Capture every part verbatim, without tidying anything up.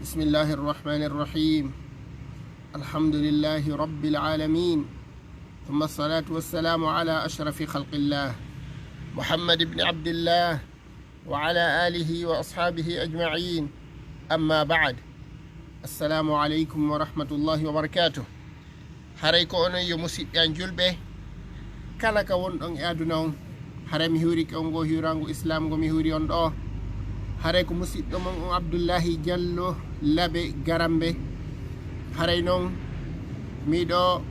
بسم الله الرحمن الرحيم. الحمد لله رب العالمين. ثم الصلاة والسلام على أشرف خلق الله محمد بن عبد الله وعلى آله وأصحابه أجمعين. أما بعد. السلام عليكم ورحمة الله وبركاته. Haray ko onon yo musiɓɓe an julɓe, kala ka wonɗon e aduna on. Haray mi hiwrike on ngo hiwraangu Islam ngo mi hiwri on ɗo. Haray ko musiɗɗo mon on Abdullahi Jallo Labe Garambe. Haray non miɗo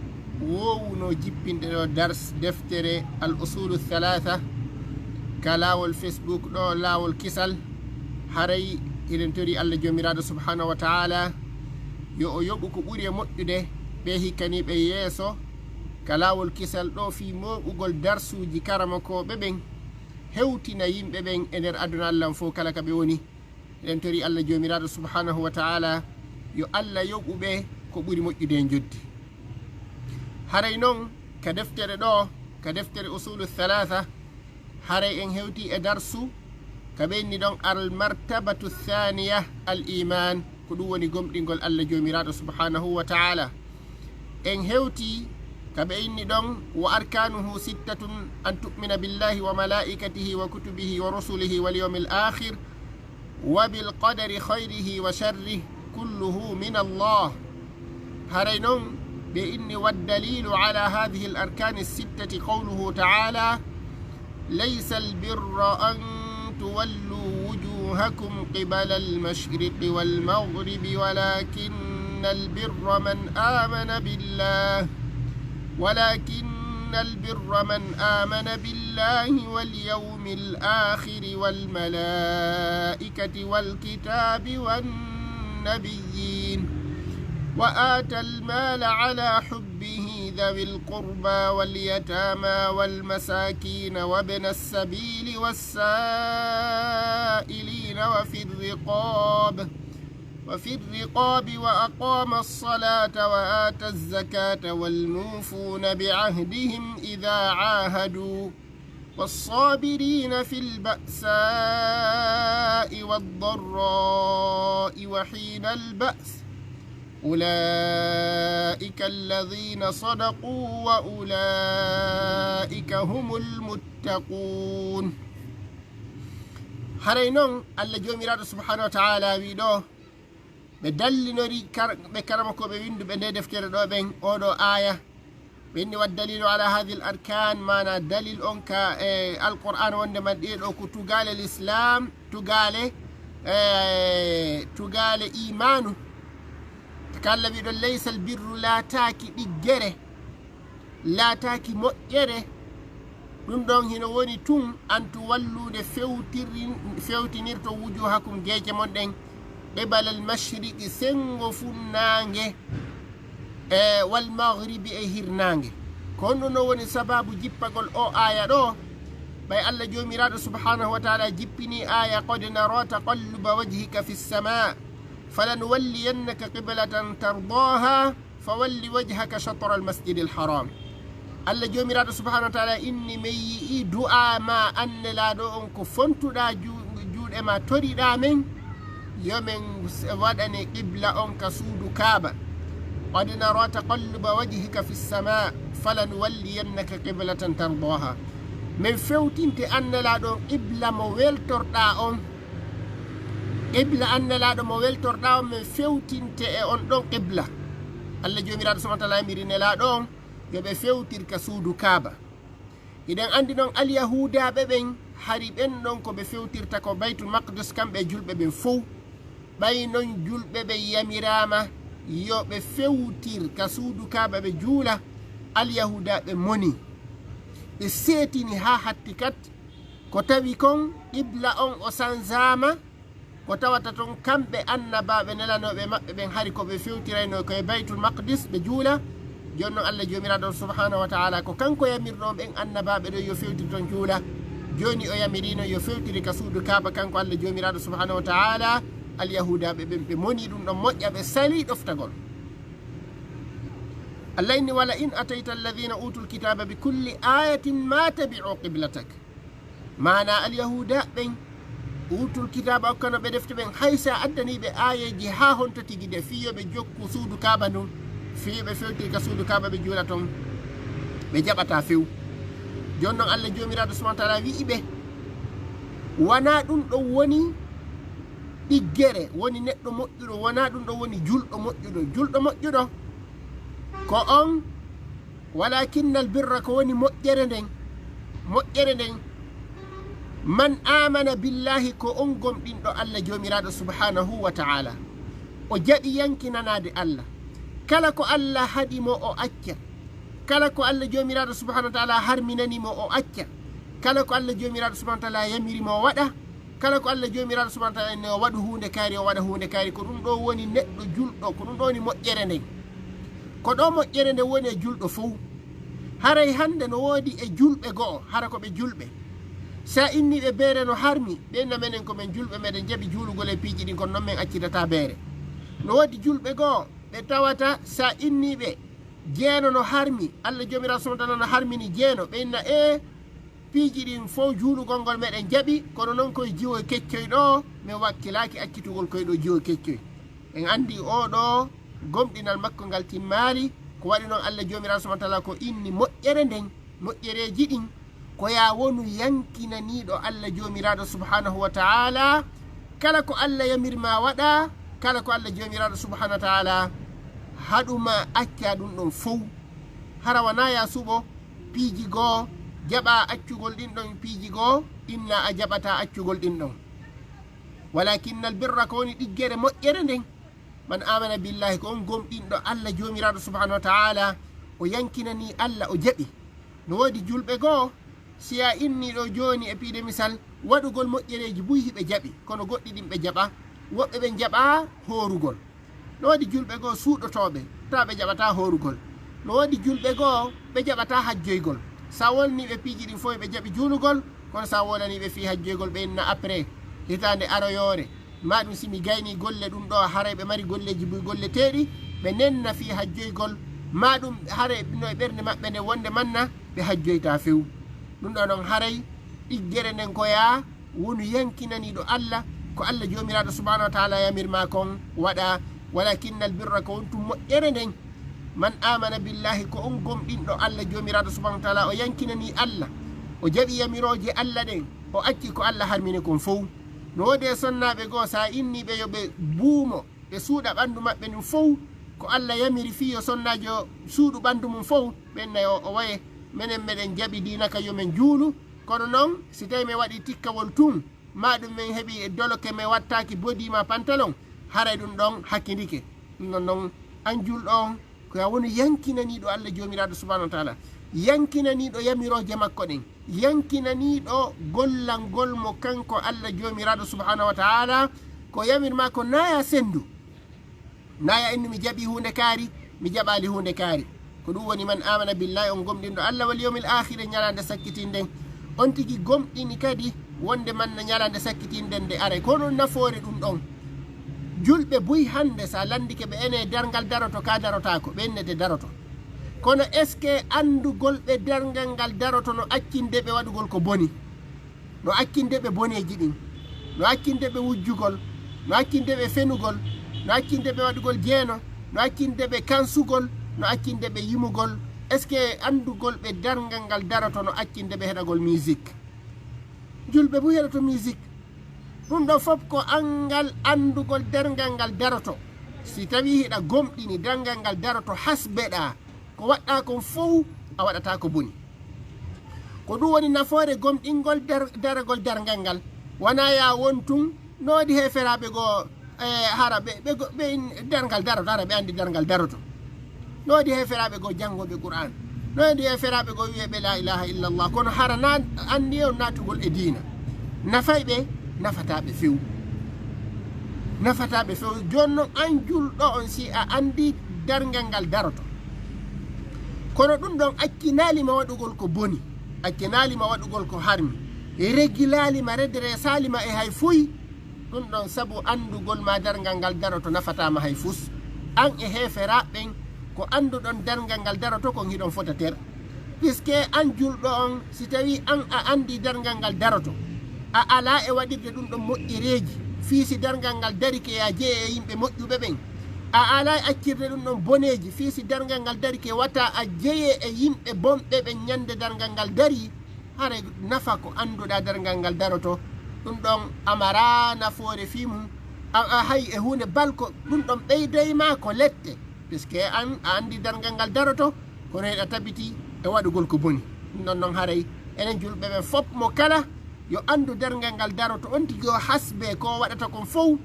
wowuno jippinde ɗo dars deftere Al Usulu Thalatha ka laawol Facebook ɗo, laawol kisal. Haray hiɗen tori Allah Joomiraaɗo Subhanahu wa Ta'ala yo o yoɓu ko ɓuri e moƴƴude ɓe hikkaniiɓe yeeso ka laawol kisal ɗo fii mooɓugol darsuuji karamokooɓe ɓen, hewtina yimɓe ɓen e nder aduna Allah on fow kala ka ɓe woni. Eɗen tori Allah Joomiraaɗo Subhanahu wa Ta'ala yo Allah yoɓu ɓe ko ɓuri moƴƴude e njoddi. Haray non ka deftere ɗo, ka deftere Usulu Thalatha, haray en hewti e darsu ka ɓe inni ɗon al martabatu thaniya al iman, ko ɗum woni gomɗingol Allah Joomiraaɗo Subhanahu wa Ta'ala. En hewti ka ɓe inni ɗon wa arkanuhu sittatun an tu'mina billahi wa malaikatihi wa kutubihi wa rusulihi wal yawmil akhir wa bil qadari khayrihi wa sharrihi kulluhu min Allah. Haray non ɓe inni wa dalilu ala hadhihi al arkani sittati qawluhu ta'ala ليس البر أن تولوا وجوهكم قبل المشرق والمغرب ولكن البر من آمن بالله ولكن البر من آمن بالله واليوم الآخر والملائكة والكتاب والنبيين وآتى المال على حبه ذوي القربى واليتامى والمساكين وابن السبيل والسائلين وفي الرقاب وفي الرقاب وأقام الصلاة وآتى الزكاة والموفون بعهدهم إذا عاهدوا والصابرين في البأساء والضراء وحين البأس أولئك الذين صدقوا وأولئك هم المتقون. Haray non Allah Joomiraaɗo Subhanahu wa Ta'ala wi ɗo ɓe dallinori kar- ɓe karamokooɓe winduɓe nde deftere ɗo ɓen oɗo aya. Ɓe inni wa dalilu ala hadhihi al arkan, mana dalil on ka e alquran wonde man ɗe ɗo ko tugale l'islam, tugale e tugale imanu. Kala wiɗo laysa al birru, laataaki ɗiggere, laataaki moƴƴere. Ɗum ɗon hino woni tun an tuwallude fewtirin- fewtinirto wujuhakum geece mon ɗen qibala al mashriqi, sengo funnaange, e wal maghribi, e hirnaange. Ko honɗum no woni sababu jippagol o aya ɗo? Ɓay Allah Joomiraaɗo Subhanahu wa Ta'ala jippini aya qad nara taqalluba wajhika fi sama falanuwalliyannaka qiblatan tardaha fawalli wajhaka shatra al masjid al haram. Allah Joomiraaɗo Subhanahu wa Ta'ala inni men yi'i du'a ma annelaaɗo on ko fontuɗa ju- juuɗe ma toriɗa men, yo men s- waɗane qibla on ka suudu Kaaba. Qad nara taqalluba wajhika fi sama falanuwalliyannaka qiblatan tardaha. Men fewtinte annelaaɗo on qibla mo weltorɗa on. Qibla annelaaɗo mo weltorɗa on, men fewtinte e on ɗon qibla. Allah Joomiraaɗo Subhanahu wa Ta'ala yamiri nelaaɗo on yo ɓe fewtir ka suudu Kaaba. Hiɗen andi non alyahuudaaɓe ɓen, hari ɓen ɗon ko ɓe fewtirta ko Baytul Maqdis, kamɓe e julɓe ɓen fow. Ɓay non julɓe ɓen yamiraama yo ɓe fewtir ka suudu Kaaba ɓe juula, alyahuudaaɓe moni. Ɓe seetini haa hatti kat, ko tawi kon qibla on o sanzaama, ko tawata ton kamɓe annabaaɓe nelanooɓe maɓɓe ɓen hari ko ɓe fewtirayno ko e Baytul Maqdis ɓe juula. Jooni non Allah Joomiraaɗo on Subhanahu wa Ta'ala ko kanko yamirno ɓen annabaaɓe ɗo yo fewtir ton juula. Jooni o yamirino yo fewtiri ka suudu Kaaba kanko Allah Joomiraaɗo Subhanahu wa Ta'ala. Alyahuudaaɓe ɓen ɓe moni ɗum ɗon moƴƴa, ɓe sali ɗoftagol. Allah inni wala in atayta alladhina utul kitaba bi kulli ayatin ma tabi'u qiblatak. Maana alyahuuda ɓen Utul kitaaba okkano ɓe defte ɓen, hay si a addanii ɓe aayeeji haa honto tigi de, fii yo ɓe jokku suudu Kaaba ndun, fii ɓe fewtiri ka suudu Kaaba, ɓe juula ton, ɓe jaɓataa few. Jooni non, Alla Joomiraaɗo subhaanahu wa ta'aalaa wi'i ɓe, wanaa ɗun ɗon woni ɗiggere, woni neɗɗo moƴƴuɗo, wanaa ɗun ɗon woni julɗo moƴƴuɗo. Julɗo moƴƴuɗo ko on, walaakinnal birra, ko woni moƴƴere nden, moƴƴere nden, man aamana billaahi, ko on gomɗinɗo Alla Joomiraaɗo subhaanahu wa ta'aalaa, o jaɓi yankinanaade Alla. Kala ko Alla haɗi mo, o acca. Kala ko Alla Joomiraaɗo subhaanahu wa ta'aalaa harminani mo, o acca. Kala ko Alla Joomiraaɗo subhaanahu wa ta'aalaa yamiri mo, o waɗa. Kala ko Alla Joomiraaɗo subhaanahu wa ta'aalaa inni o waɗu huunde kaari, o waɗa huunde kaari. Ko ɗun ɗoo woni neɗɗo julɗo, ko ɗun ɗoo woni moƴƴere nden. Ko ɗoo moƴƴere nden woni e julɗo fow. Haray hannde no woodi e julɓe go'o, hara ko ɓe julɓe. Si a innii ɓe beere no harmi, ɓe inna menen ko men julɓe, meɗen jaɓi juulugol e piiji ɗin, kono non men accitataa beere. No woodi julɓe go'o, ɓe tawata si a innii ɓe jeeno no harmi, Alla Joomiraaɗo subhaanahu wa ta'aalaa no harmini jeeno, ɓe inna, ee, piiji ɗin fow juulugol ngol meɗen jaɓi, kono non koye jiwoy keccoy ɗoo, men wakkilaaki accitugol koye ɗoo jiwoy keccoy. En anndi oo ɗoo gomɗinal makko ngal timmaali, ko waɗi non Alla Joomiraaɗo subhaanahu wa ta'aalaa ko inni moƴƴere nden, moƴƴereeji ɗin, ko yaa wonu yankinaniiɗo Alla Joomiraaɗo subhaanahu wa ta'aalaa, kala ko Alla yamir maa waɗaa, kala ko Alla Joomiraaɗo subhaanahu wa ta'aalaa haɗu maa accaa ɗun ɗon fow. Hara wanaa yaa suɓo piiji goo, jaɓaa accugol ɗin ɗon piiji goo, inna a jaɓataa accugol ɗin ɗon. Walaakinnal birra, ko woni ɗiggere moƴƴere nden, man aamana billaahi, ko on gomɗinɗo Alla Joomiraaɗo subhaanahu wa ta'aalaa, o yankinanii Alla, o jaɓi. No woodi julɓe goo, si a innii ɗoo jooni e piide misal, waɗugol moƴƴereeji buy hiɓe jaɓi, kono goɗɗi ɗin ɓe jaɓaa, woɓɓe ɓen jaɓaa hoorugol. No woodi julɓe goo suuɗotooɓe, tawa ɓe jaɓataa hoorugol. No woodi julɓe goo ɓe jaɓataa hajjoygol. Si a wolnii ɓe piiji ɗin fow, ɓe jaɓi juulugol, kono si a wolanii ɓe fii hajjoygol, ɓe inna après, hitaande aroyoore, maa ɗum si mi gaynii golle ɗum ɗoo, haray ɓe mari golleeji buy golleteeɗi, ɓe nenna fii hajjoygol, maa ɗum haray no e ɓernde maɓɓe nden wonde manna ɓe hajjoytaa few. Ɗum ɗoo non haray ɗiggere nden ko yaa wonu yankinaniiɗo Alla, ko Alla Joomiraaɗo subhaanahu wa ta'aalaa yamir maa kon waɗaa, walaakinnal birra ko wontum moƴƴere nden. Man aamana billaahi, ko on gomɗinɗo Alla Joomiraaɗo subhaanahu wa ta'aalaa, o yankinanii Alla, o jaɓi yamirooje Alla ɗen, o acci ko Alla harmini kon fow. No woodi e sonnaaɓe goo, si a innii ɓe yo ɓe buumo, ɓe suuɗa ɓanndu maɓɓe ndun fow, ko Alla yamiri fii yo sonnaajo suuɗu ɓanndu mun fow, ɓe inna yo o waye, menen meɗen jaɓi diina ka yo men juulu, kono non si tawii men waɗii tikkawol tun, maa ɗum men heɓii doloke, men wattaaki bodi maa pantalon, haray ɗum ɗon hakkindike. Ɗum non non, an julɗo on, ko yaa wonu yankinaniiɗo Alla Joomiraaɗo subhaanahu wa ta'aalaa, yankinaniiɗo yamirooje makko ɗen, yankinaniiɗo gollangol mo kanko Alla Joomiraaɗo subhaanahu wa ta'aalaa, ko yamir maa ko naa yaa senndu. Naa yaa innu mi jaɓii huunde kaari, mi jaɓaali huunde kaari. Ko ɗum woni man aamana billaahi, on gomɗinɗo Alla, wal yawmil aakhiri, ñalaande sakkitiinde nden. On tigi gomɗini kadi wonde manna ñalaande sakkitiinde nden nde aray. Ko honɗun nafoore ɗum ɗon? Julɓe buy hannde, si a lanndike ɓe, enee, darngal daroto kaa darotaako? Ɓe innete daroto. Kono est-ce que anndugol ɓe darngal ngal daroto no accinde ɓe waɗugol ko boni? No accinde ɓe boneeji ɗin, no accinde ɓe wujjugol, no accinde ɓe fenugol, no accinde ɓe waɗugol jeeno, no accinde ɓe kansugol, no accinde ɓe yimugol. Est-ce que anndugol ɓe darngal ngal daroto no accinde ɓe heɗagol musique? Julɓe buy heɗoto musique. Ɗum ɗoo fof ko anngal anndugol darngal ngal daroto. Si tawii hiɗa gomɗini darngal ngal daroto, hasbeɗaa, ko waɗɗaa kon fow a waɗataa ko boni. Ko ɗum woni nafoore gomɗingol dar-, daragol darngal ngal. Wanaa yaa won tun, no woodi heeferaaɓe goo, e, hara ɓe, ɓe go-, ɓe in-, darngal daroto, hara ɓe anndi darngal daroto. No woodi heeferaaɓe goo janngooɓe Qur'aan. No woodi heeferaaɓe goo wi'eeɓe laa ilaaha illallah. Kono hara na anndi on naatugol e diina. Nafay ɓe, nafataa ɓe few. Nafataa ɓe few. Jooni non, an julɗo on, si a anndi darngal ngal daroto, kono ɗum ɗon accinaali ma waɗugol ko boni, accinaali ma waɗugol ko harmi, regilaali ma, redresaali ma e hay fuy, ɗum ɗon sabu anndugol ma darngal ngal daroto nafataa ma hay fus. An e heeferaaɓe ɓen, ko annduɗon darngal ngal daroto kon hiɗon fota ter. Puisque an julɗo on, si tawii an a anndi darngal ngal daroto, A alaa e waɗirde ɗum ɗon moƴƴereeji, fii si darngal ngal darike yo a jeye e yimɓe moƴƴuɓe ɓen. A alaa e accirde ɗum ɗon boneeji, fii si darngal ngal darike wata a jeye e yimɓe bonɓe ɓen ñande darngal ngal darii. Haray nafa ko annduɗaa darngal ngal daroto, ɗum ɗon a maraa nafoore fii mum. A, a hay e huunde balko, ɗum ɗon ɓeyday ma ko lette. Puisque an a anndi darngal ngal daroto, kono hiɗa tabiti e waɗugol ko boni. Ɗum ɗon non haray enen julɓe ɓen fof mo kala yo anndu darngal ngal daroto on tigi o hasbe ko waɗata kon fow.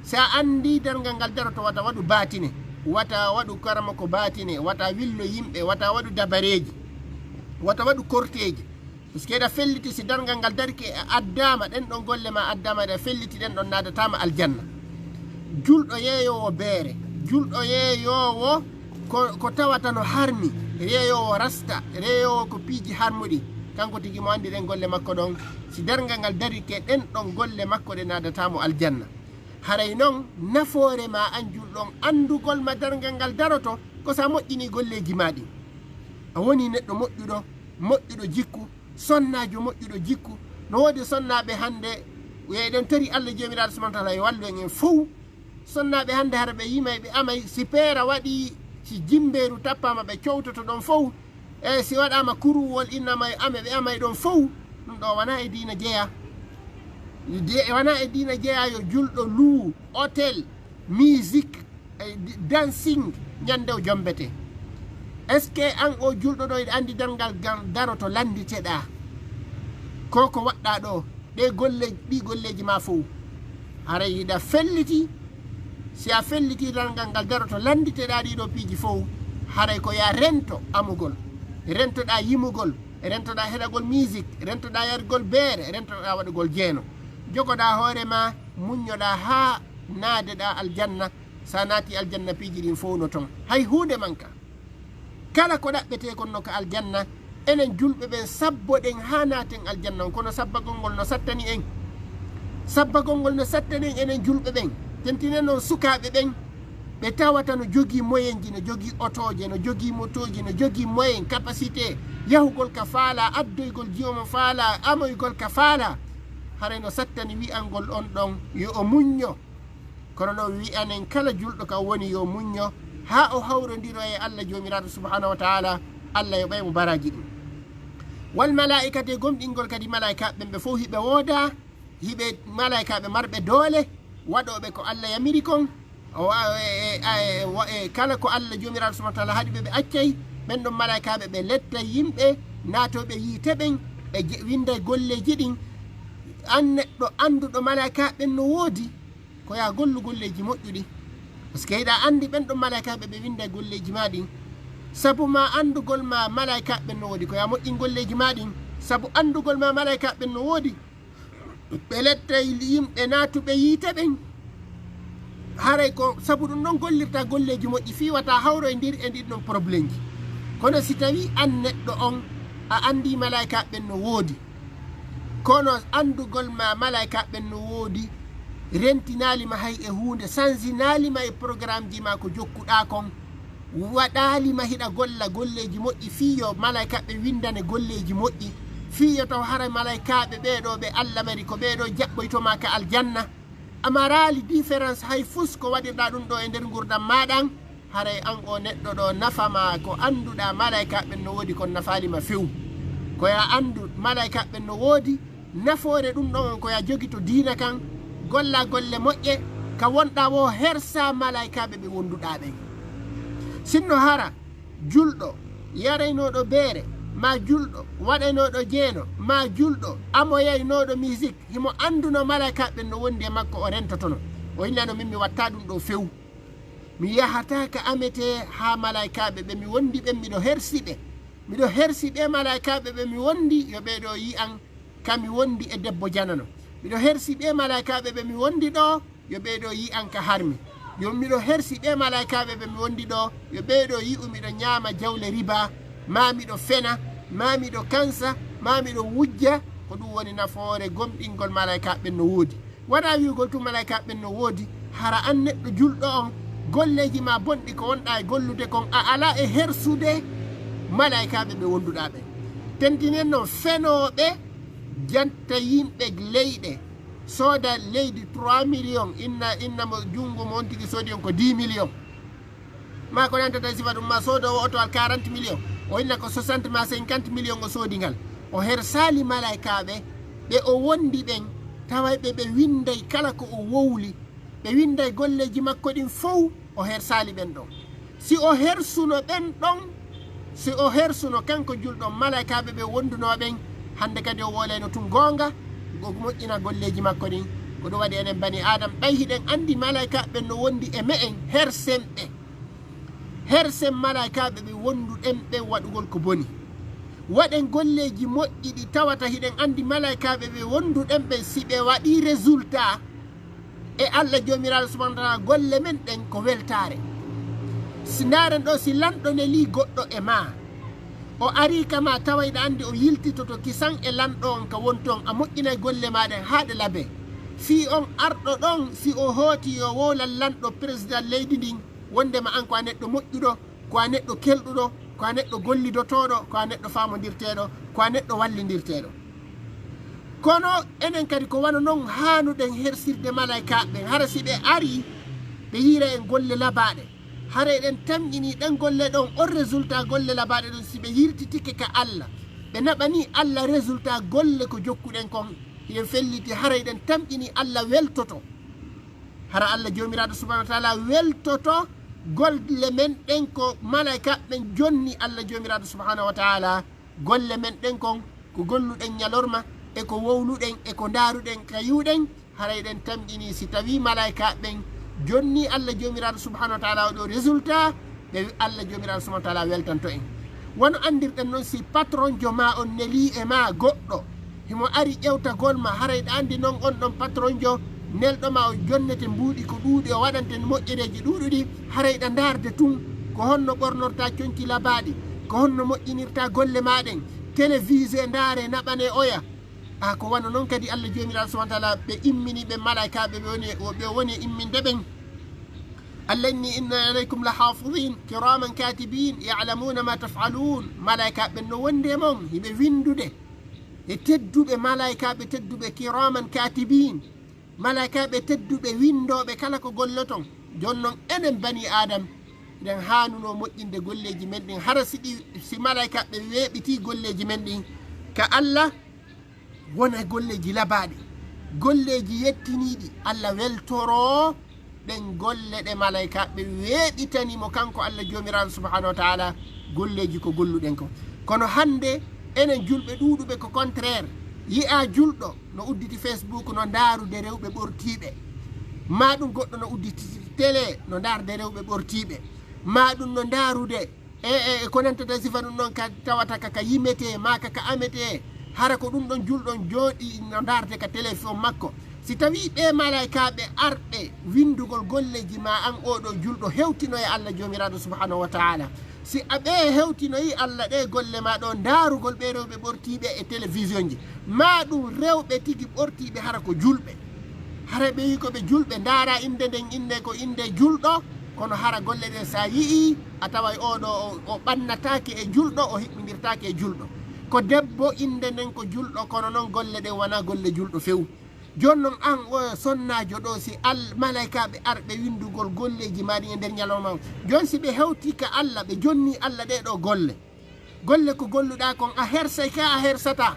Si a anndi darngal ngal daroto, wata waɗu baatine, wata waɗu karama ko baatine, wata willo yimɓe, wata waɗu dabareeji, wata waɗu korteeji. Puisque hiɗa felliti si darngal ngal darike a addaama, ɗen ɗon golle ma addaama, hiɗa felliti ɗen ɗon naadataama aljanna. Julɗo yeeyoowo beere, julɗo yeeyoowo ko, ko tawata no harmi, yeeyoowo rasta, yeeyoowo ko piiji harmuɗi, kanko tigi mo anndi ɗen golle makko ɗon, si darngal ngal darike ɗen ɗon golle makko ɗe naadataamo aljanna. Haray non nafoore ma an julɗo on anndugol ma darngal ngal daroto ko si a moƴƴini golleeji ma ɗin. A woni neɗɗo moƴƴuɗo, moƴƴuɗo jikku, sonnaajo moƴƴuɗo jikku. No woodi sonnaaɓe hannde, eɗen tori Allah Joomiraaɗo Subhaanahu wa Ta'aala yo wallu en en fow. Sonnaaɓe hannde hara ɓe yimay, ɓe amay, si peera waɗi, si jimbeeru tappaama, ɓe cowtoto ɗon fow. E si waɗaama kuruwol, innama e ame, ɓe amay ɗon fow. Ɗum ɗo wonaa e diina jeyaa. De-, wonaa e diina jeyaa yo julɗo luu, hôtel, musique, e di-, dancing, ñande o jombete. Est-ce que an o julɗo ɗo hiɗa anndi darngal ngal daroto lannditeɗaa? Ko ko waɗɗaa ɗo, ɗe golle, ɗi golleeji ma fow. Haray hiɗa felliti, si a felliti darngal ngal daroto lannditeɗaa ɗi ɗo piiji fow, haray ko ya rento amugol, rentoɗaa yimugol, rentoɗaa heɗagol musique, rentoɗaa yargol beere, rentoɗaa waɗugol jeeno. Jogoɗaa hoore ma, muññoɗaa haa naadeɗaa aljanna. Si a naati aljanna, piiji ɗin fow no ton. Hay huunde manka. Kala ko ɗaɓɓetee kon no ka aljanna, enen julɓe ɓen sabboɗen haa naaten aljanna on, kono sabbagol ngol no sattani en. Sabbagol ngol no sattani en, enen julɓe ɓen. Tentinen non sukaaɓe ɓen, ɓe tawata no jogii moyenji, no jogii otooje, no jogii motooji, no jogii moyen, capacité, yahugol ka faalaa, addoygol jiwo mo faalaa, amoygol ka faalaa. Haray no sattani wi'angol on ɗon yo o muñño. Kono noon wi'anen kala julɗo ka woni yo muñño haa o hawrondiro e Allah Joomiraaɗo Subhaanahu wa Ta'aala, Allah yoɓay mo baraaji ɗin. Wal malaa'ikati, e gomɗingol kadi malaa'ikaaɓe ɓen ɓe fow hiɓe woodaa, hiɓe malaa'ikaaɓe marɓe doole, waɗooɓe ko Allah yamiri kon. O wa-, e, e, e, wa-, e, kala ko Allah Joomiraaɗo Subhaanahu wa Ta'aala haɗi ɓe, ɓe accay, ɓen ɗon malaa'ikaaɓe ɓe lettay yimɓe naatooɓe yiite ɓen, ɓe je-, winnday golleeji ɗin. An neɗɗo annduɗo malaa'ikaaɓe ɓen no woodi, ko yaa gollu golleeji moƴƴuɗi. Parce que hiɗa anndi ɓen ɗon malaa'ikaaɓe ɓe winnday golleeji maa ɗin. Sabu ma anndugol ma malaa'ikaaɓe ɓen no woodi, ko yaa moƴƴin golleeji maa ɗin. Sabu anndugol ma malaa'ikaaɓe ɓen no woodi, ɓe lettay yimɓe naatuɓe yiite ɓen. Haray ko sabu ɗum ɗon gollirta golleeji moƴƴi fii wata hawroyndir e ɗin ɗon probleemji. Kono si tawii an neɗɗo on a anndii malaa'ikaaɓe ɓen no woodi, kono anndugol ma malaa'ikaaɓe ɓen no woodi, rentinaali ma hay e huunde, sanzinaali ma e programmeji ma ko jokkuɗaa kon, waɗaali ma hiɗa golla golleeji moƴƴi fii yo malaa'ikaaɓe winndane golleeji moƴƴi, fii yo taw hara malaa'ikaaɓe ɓee ɗoo ɓe Allah mari ko ɓee ɗoo jaɓɓoyto ma ka aljanna. A maraali différence hay fus ko waɗirɗaa ɗum ɗoo e nder ngurdam maa ɗan. Haray an oo neɗɗo ɗoo, nafa ma ko annduɗaa malaa'ikaaɓe ɓen no woodi kon nafaali ma few. Ko yaa anndu malaa'ikaaɓe ɓen no woodi, nafoore ɗum ɗon on ko yaa jogito diina kan, golla golle moƴƴe, ka wonɗaa woo hersaa malaa'ikaaɓe ɓe wonduɗaa ɓen. Sinno hara julɗo yaraynooɗo beere, maa julɗo waɗaynooɗo jeeno, maa julɗo amoyaynooɗo misik, himo anndunoo malaa'ikaaɓe ɓen no wondi e makko, o rentotono. O innano, min mi wattaa ɗum ɗoo few. Mi yahataa ka ametee haa malaa'ikaaɓe ɓe mi wondi ɓen, miɗo hersi ɓe. Miɗo hersi ɓee malaa'ikaaɓe ɓe mi wondi, yo ɓee ɗoo yi'an ka mi wondi e debbo janano. Miɗo hersi ɓee malaa'ikaaɓe ɓe mi wondi ɗoo, yo ɓee ɗoo yi'an ka harmi. Yo miɗo hersi ɓee malaa'ikaaɓe ɓe mi wondi ɗoo, yo ɓee ɗoo yi'u miɗo ñaama jawle riba, maa miɗo fena, maa miɗo kansa, maa miɗo wujja. Ko ɗum woni nafoore gomɗingol malaa'ikaaɓe ɓen no woodi. Waɗaa wi'ugol tun malaa'ikaaɓe ɓen no woodi, hara an neɗɗo julɗo on, golleeji maa bonɗi ko wonɗaa e gollude kon, a alaa e hersude malaa'ikaaɓe ɓe wonduɗaa ɓen. Tentinen non fenooɓe Janta yimɓe leyɗe, sooda leydi trois millions, inna, inna mo junngo mo on tigi soodi on ko dix millions. Ma ko nantata e sifa ɗum, ma soodoowo oto al quarante millions, o inna ko soixante ma cinquante millions o soodi ngal. O hersaali malaykaaɓe, ɓe o wondi ɓen, taway ɓe, ɓe winday kala ko o wowli, ɓe winday golleeji makko ɗin fow, o hersaali ɓen ɗon. Si o hersuno ɓen ɗon, si o hersuno kanko julɗo, malaykaaɓe ɓe wondunoo ɓen, hannde kadi o woolayno tun goonga, o moƴƴina golleeji makko ɗin. Ko ɗum waɗi enen bani Aadam, ɓay hiɗen anndi malaykaaɓe ɓen no wondi e me'en, hersen ɓe. Hersen malaykaaɓe ɓe wonduɗen ɓen waɗugol ko boni. Waɗen golleeji moƴƴi ɗi tawata hiɗen anndi malaykaaɓe ɓe wonduɗen ɓen, si ɓe waɗii résultat e Allah Joomiraaɗo subhaanahu wa taala, golle men ɗen ko weltaare. Si ndaaren ɗo, si lanɗo nelii goɗɗo e maa, o arii ka maa, tawa hiɗa anndi o yiltitoto kisan e lanɗo on ka wonton, a moƴƴinay golle maa ɗen haa ɗe labee. Fii on arɗo ɗon, si o hooti yo wowlan lanɗo, président leydi ndin, wondema an ko a neɗɗo moƴƴuɗo, ko a neɗɗo kelɗuɗo, ko a neɗɗo gollidotooɗo, ko a neɗɗo faamondirteeɗo, ko a neɗɗo wallindirteeɗo. Kono enen kadi ko wano non haanuɗen hersirde malaykaaɓe ɓen. Hara si ɓe arii, ɓe yiira en golle labaaɗe. Hara eɗen tamƴinii ɗen golle ɗon, on résultat golle labaaɗe ɗon, si ɓe yiltitike ka Allah, ɓe naɓanii Allah résultat golle ko jokkuɗen kon, hiɗen felliti, hara eɗen tamƴinii Allah weltoto. Hara Allah Joomiraaɗo subhaanahu wa taala weltoto golle men ɗen ko malaykaaɓe ɓen jonni Allah Joomiraaɗo subhaanahu wa taala. Golle men ɗen kon ko golluɗen ñalorma, e ko wowluɗen, e ko ndaaruɗen, ka yi'uɗen, haray ɗen tamƴinii si tawii malaykaaɓe ɓen jonnii Allah Joomiraaɗo subhaanahu wa taala oo ɗoo résultat, ɓe Allah Joomiraaɗo subhaanahu wa taala weltanto en. Wano anndirɗen non, si patronjo maa on nelii e maa goɗɗo, himo ari ƴewtagol ma, haray ɗa anndi non on ɗon patronjo nelɗo ma o jonnete mbuuɗi ko ɗuuɗi, o waɗante moƴƴereeji ɗuuɗuɗi, haray ɗa ndaarde tun ko honno ɓornorta conci labaaɗi, ko honno moƴƴinirta golle maa ɗen, télévisé ndaare naɓane oya. A ko wano non kadi Allah Joomiraaɗo subhaanahu wa taala ɓe immini ɓe malaykaaɓe ɓe woni, ɓe woni e imminde ɓen. Allah inni inna alaykum la hafidin kiraman katibin ya'lamuna ma taf'alun. Malaykaaɓe ɓen no wondi e mon, hiɓe winndude. E tedduɓe malaykaaɓe tedduɓe kiraman katibin. Malaykaaɓe tedduɓe winndooɓe kala ko golloton. Jooni non enen bani Aadam, eɗen haanunoo moƴƴinde golleeji men ɗin. Hara si ɗi, si malaykaaɓe weeɓitii golleeji men ɗin ka Allah, wona golleeji labaaɗi, golleeji yettiniiɗi, Allah weltoroo ɗen golle ɗe malaykaaɓe weeɓitani mo kanko Allah Joomiraaɗo subhaanahu wa taala, golleeji ko golluɗen ko. Kono hannde enen julɓe ɗuuɗuɓe ko contraire, yi'aa julɗo no udditi Facebook no ndaarude rewɓe ɓortiiɓe, maa ɗum goɗɗo no udditi télé no ndaarde rewɓe ɓortiiɓe, maa ɗum no ndaarude e, e, e ko nantata sifa ɗum ɗon ka tawata ka, ka yimetee, maa ka, ka ametee, hara ko ɗum ɗon julɗo on jooɗii no ndaarde ka téléphone makko. Si tawii ɓee malaykaaɓe arɓe winndugol golleeji maa an oo ɗoo julɗo hewtino e Allah Joomiraaɗo subhaanahu wa taala, si a ɓee hewtinoyii Allah ɗee golle maa ɗoo ndaarugol ɓee rewɓe ɓortiiɓe e télévision ji, maa ɗum rewɓe tigi ɓortiiɓe hara ko julɓe, hara ɓe wii ko ɓe julɓe, ndaara innde nden, innde ko innde julɗo, kono hara golle ɗen si a yi'ii, a taway oo ɗoo o, o ɓannataake e julɗo, o hiɓɓindirtaake e julɗo. Ko debbo, innde nden ko julɗo, kono non golle ɗen wanaa golle julɗo few. Jooni non an oo sonnaajo ɗoo, si al-, malaykaaɓe arɓe winndugol golleeji maa ɗin e nder ñalawma on, jooni si ɓe hewtii ka Allah, ɓe jonnii Allah ɗee ɗoo golle, golle ko golluɗaa kon, a hersay ka a hersataa?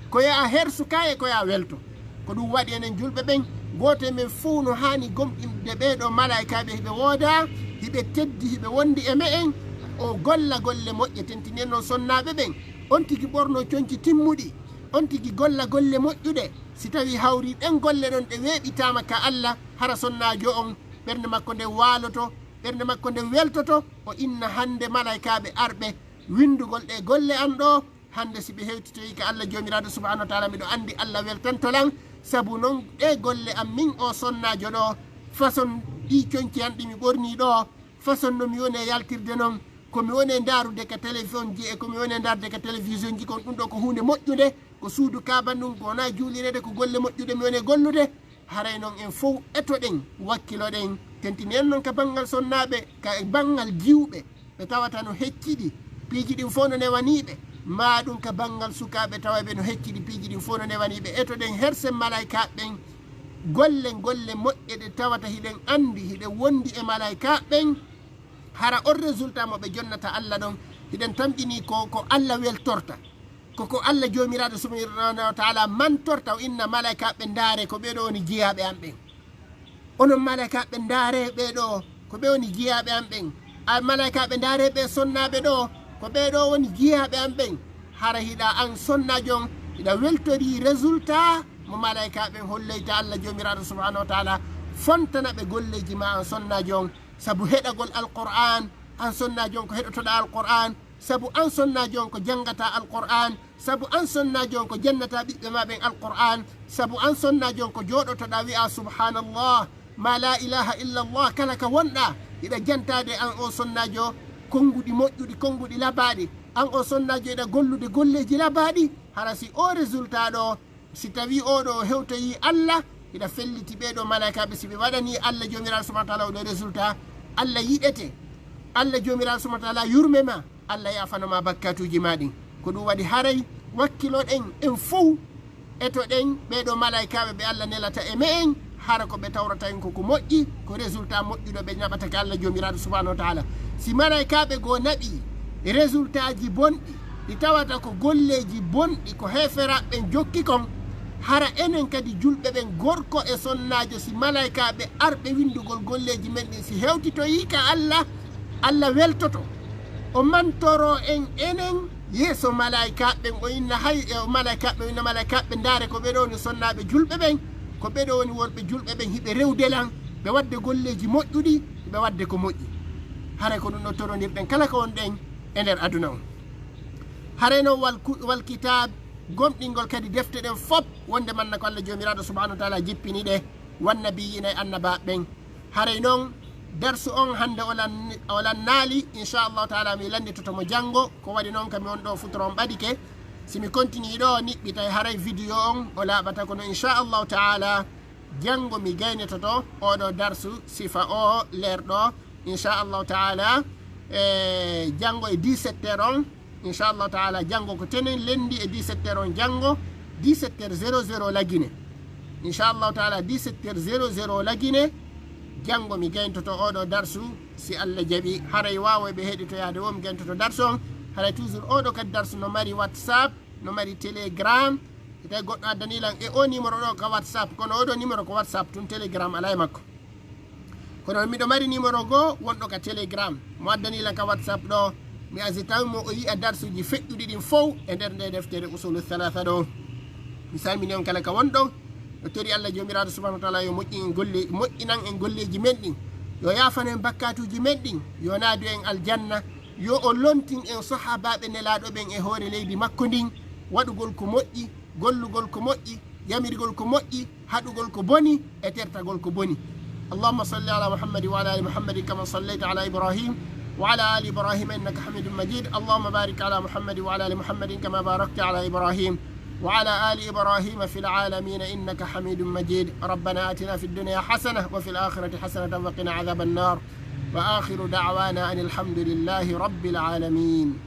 Ko yo a hersu ka e ko yo a welto. Ko ɗum waɗi enen julɓe ɓen, gooto e men fow no haani gomɗinde ɓee ɗoo malaykaaɓe hiɓe woodaa, hiɓe teddi, hiɓe wondi e me'en, o golla golle moƴƴe, tentini en non sonnaaɓe ɓen. On tigi ɓornoo conci timmuɗi, on tigi golla golle moƴƴuɗe. Si tawii hawrii ɗen golle ɗon ɗe weeɓitaama ka Allah, hara sonnaajo on, ɓernde makko nden waaloto, ɓernde makko nden weltoto, o inna hannde malaykaaɓe arɓe winndugol ɗee golle an ɗoo, hannde si ɓe hewtitoyii ka Allah Joomiraaɗo subhaanahu wa taala, miɗo anndi Allah weltanto lan, sabu non ɗee golle an min oo sonnaajo ɗoo, façon ɗii conci an ɗi mi ɓornii ɗoo, façon no mi woni e yaltirde non, ko mi woni e ndaarude ka téléphone ji e ko mi woni e ndaarde ka télévision ji kon, ɗum ɗoo ko huunde moƴƴunde, ko suudu Kaaba ndun, ko wonaa juulireede, ko golle moƴƴuɗe mi woni e gollude. Haray non en fow etoɗen, wakkiloɗen, tentini en non ka banngal sonnaaɓe, ka banngal jiwɓe, ɓe tawata no hecciɗi, piiji ɗin fow no newanii ɓe. maa ɗum ka banngal sukaaɓe tawayɓe no heccidi piiji ɗin fof no newanii ɓe. Etoɗen hersen malaykaaɓe ɓen, golle, golle moƴƴe ɗe tawata hiɗen anndi, hiɗen wondi e malaykaaɓe ɓen, hara on résultat mo ɓe jonnata Alla ɗon, hiɗen tamƴini ko, ko Alla weltorta. Ko ko Alla Joomiraaɗo subhaanahu wa taala mantorta, o inna malaykaaɓe ndaare ko ɓee ɗoo woni jiyaaɓe am ɓen. Onon malaykaaɓe ndaare ɓee ɗoo ko ɓe woni jiyaaɓe am ɓen. A malaykaaɓe ndaare ɓee sonnaaɓe ɗoo ko ɓee ɗoo woni jiyaaɓe am ɓen. Hara hiɗa an sonnaajo on, hiɗa weltori résultat mo malaykaaɓe ɓen holloyta Alla Joomiraaɗo subhaanahu wa taala, fontana ɓe golleeji maa an sonnaajo on. Sabu heɗagol Alqur'aan, an sonnaajo on ko heɗotoɗaa Alqur'aan, sabu an sonnaajo on ko janngata Alqur'aan, sabu an sonnaajo on ko jannata ɓiɓɓe maa ɓen Alqur'aan, sabu an sonnaajo on ko jooɗotoɗaa wi'a subhaanallah, maa laa ilaaha illallah kala ka wonɗaa, hiɗa jantaade an o sonnaajo konnguɗi moƴƴuɗi, konnguɗi labaaɗi, an o sonnaajo hiɗa gollude golleeji labaaɗi, hara si o résultat ɗoo, si tawii oo ɗoo hewtoyii Alla, hiɗa felliti ɓee ɗoo malaykaaɓe, si ɓe waɗanii Alla Joomiraaɗo subhaanahu wa taala oo ɗoo résultat, Alla yiɗete, Alla Joomiraaɗo subhaanahu wa taala yurme maa, Alla yaafano maa bakkaatuuji maa ɗin. Ko ɗum waɗi haray wakkiloɗen en fow, etoɗen ɓee ɗoo malaykaaɓe ɓe Alla nelata e me'en, hara ko ɓe tawrata en ko ko moƴƴi, ko résultat moƴƴuɗo ɓe naɓata ka Alla Joomiraaɗo subhaanahu wa taala. Si malaykaaɓe goo naɓii résultat ji bonɗi, ɗi tawata ko golleeji bonɗi ko heeferaaɓe ɓen jokki kon, hara enen kadi julɓe ɓen gorko e sonnaajo, si malaykaaɓe arɓe winndugol golleeji men ɗin si hewtitoyii ka Alla, Alla weltoto, o mantoroo en enen yeeso malaykaaɓe ɓen, o inna hay, e malaykaaɓe ɓen, o inna malaykaaɓe ɓen, ndaare ko ɓee ɗoo woni sonnaaɓe julɓe ɓen, ko ɓee ɗoo woni worɓe julɓe ɓen, hiɓe rewde lan, ɓe waɗde golleeji moƴƴuɗi, ɓe waɗde ko moƴƴi. Haray ko ɗum ɗoo torondirɗen kala ko wonɗen e nder aduna on. Haray noon wal ku-, wal kitaab, gomɗingol kadi defte ɗen fof, wonde manna ko Alla Joomiraaɗo subhaanahu wa taala jippini ɗe, wan nabiyyiina e annabaaɓe ɓen. Haray noon, darsu on hannde o lan-, o lannaali, inchallahu taala mi lannditoto mo janngo. Ko waɗi noon ka mi won ɗoo futuro on ɓadike. Si mi continue ɗoo, niɓɓitay haray vidéo on o laaɓata kono inchallahu taala. Janngo mi gaynitoto oo ɗoo darsu sifa oo leer ɗoo, inchallahu taala, e janngo e dix-sept heures on, inchallahu taala, janngo ko tenen lenndi e dix-sept heures on janngo, dix-sept heures zéro zéro Lagine. Inchallahu taala, dix-sept heures zéro zéro Lagine, janngo mi gayntoto oo ɗoo darsu, si Alla jaɓi. Haray waawoyɓe heɗitoyaade woo mi gayntoto darsu on, haray toujours oo ɗoo kadi darsu no mari WhatsApp, no mari Telegram, si tawi goɗɗo addanii lan e oo numéro ɗoo ka WhatsApp, kono oo ɗoo numéro ko WhatsApp tun, Telegram alaa e makko. Kono miɗo mari numéro goo wonɗo ka Telegram. Mo addanii lan ka WhatsApp ɗoo, mi asi tawi mo o yi'a darsuuji feƴƴuɗi ɗin fow e nder nde deftere Usulu Salaasa ɗoo. Mi salmini on kala ka wonɗon. Yo tori Alla Joomiraaɗo subhaanahu wa taala yo moƴƴin en golle-, moƴƴinan en golleeji men ɗin. Yo yaafan en bakkaatuuji men ɗin. Yo naadu en aljanna. Yo o lontin en sahaabaaɓe Nelaaɗo ɓen e hoore leydi makko ndin, waɗugol ko moƴƴi, gollugol ko moƴƴi, yamirgol ko moƴƴi, haɗugol ko boni, e tertagol ko boni. اللهم صل على محمد وعلى آل محمد كما صليت على إبراهيم وعلى آل إبراهيم إنك حميد مجيد. اللهم بارك على محمد وعلى آل محمد كما باركت على إبراهيم وعلى آل إبراهيم في العالمين إنك حميد مجيد. ربنا آتنا في الدنيا حسنة وفي الآخرة حسنة وقنا عذاب النار. وآخر دعوانا أن الحمد لله رب العالمين.